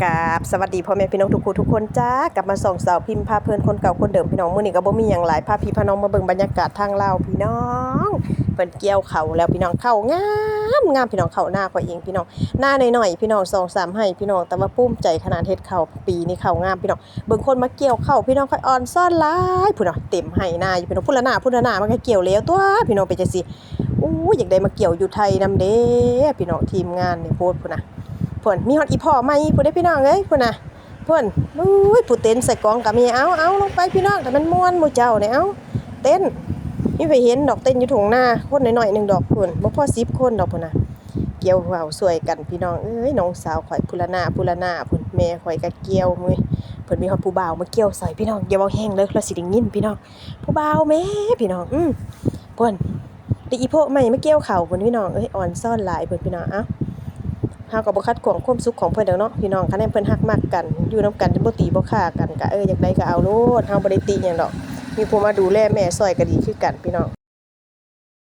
ກາບສະຫວັດດີພໍ່ແມ່ພີ່ນ້ອງທຸກຜູ້ທຸກຄົນຈ້າ ກັບມາຊ່ອງສາວພິມພາເພີນຄົນເກົ່າຄົນເດີມພີ່ນ້ອງ. ມື້ນີ້ກໍບໍ່ມີຫຍັງຫຼາຍ ພາພີ່ພານ້ອງມາເບິ່ງບັນຍາກາດທາງລາວພີ່ນ້ອງ. ເພິ່ນກ່ຽວເຂົ້າແລ້ວພີ່ນ້ອງ ເຂົ້າງາມໆ ພີ່ນ້ອງ ເຂົ້ານາຂ້ອຍເອງພີ່ນ້ອງ. ນານ້ອຍໆ ພີ່ນ້ອງ ສອງສາມໄຮ່ພີ່ນ້ອງ ແຕ່ວ່າພູມໃຈຂະໜາດ ເຮັດເຂົ້າປີນີ້ເຂົ້າງາມພີ່ນ້ອງ. ເບິ່ງຄົນມາກ່ຽວເຂົ້າພີ່ນ້ອງ ຂ້ອຍອ່ອນຊອນຫຼາຍ ພຸ້ນນະ ເຕັມໄຮ່ນາຢູ່ພີ່ນ້ອງ. ພຸ້ນລະນາ ພຸ້ນລະນາ ມັນກໍກ່ຽວແລ້ວຕົວະພີ່ນ້ອງ ເປັນຈັ່ງຊີ້. ໂອ້ຍ ຢາກໄດ້ມາກ່ຽວຢູ່ໄທນຳເດ້ພີ່ນ້ອງ. ທີມງານນີ້ໂພດພຸ້ນນະ ເພິ່ນມີຮອດອີ່ພໍ່ໃໝ່ພຸ້ນເດ້ພີ່ນ້ອງເອີຍ ພຸ້ນນະ ເພິ່ນ. ໂອ້ຍ ຜູ້ເຕັ້ນໃສ່ກອງກໍມີ. ເອົາໆ ລົງໄປພີ່ນ້ອງ ຖ້າມັນມ່ວນໝູ່ເຈົ້ານີ້ ເອົາ ເຕັ້ນ. ມີໃຜເຫັນດອກ ເຕັ້ນຢູ່ທົ່ງນາ ຄົນໜ້ອຍໆໜຶ່ງດອກພຸ້ນ ບໍ່ພໍສິບຄົນດອກພຸ້ນນະ. ກ່ຽວເຂົ້າຊ່ວຍກັນພີ່ນ້ອງເອີຍ ນ້ອງສາວຂ້ອຍ ພຸ້ນລະນາ ພຸ້ນລະນາພຸ້ນ. ແມ່ຂ້ອຍກໍກ່ຽວເວີຍ ເພິ່ນມີຮອດຜູ້ບ່າວມາກ່ຽວໃສ່ພີ່ນ້ອງ. ຢ່າເວົ້າແຮງເດີ ລາວຊິໄດ້ຍິນພີ່ນ້ອງ. ຜູ້ບ່າວແມ້ພີ່ນ້ອງ ອື ເພິ່ນ ໄດ້ອີ່ພໍ່ໃໝ່ມາກ່ຽວເຂົ້າພຸ້ນພີ່ນ້ອງເອີຍ ອອນຊອນຫຼາຍເພິ່ນພີ່ນ້ອງ. ເອົ້າ ເຮົາກໍບໍ່ຂັດຂວາງຄວາມສຸກຂອງເພິ່ນດອກເນາະພີ່ນ້ອງ ຄັນແມ່ນເພິ່ນຮັກມັກກັນ ຢູ່ນຳກັນບໍ່ຕີບໍ່ຂ້າກັນ ກະເອີ ຢາກໄດ້ກໍເອົາໂລດ ເຮົາບໍ່ໄດ້ຕິຫຍັງດອກ. ມີຜູ້ມາດູແລແມ່ຊ່ອຍກໍດີຄືກັນພີ່ນ້ອງ.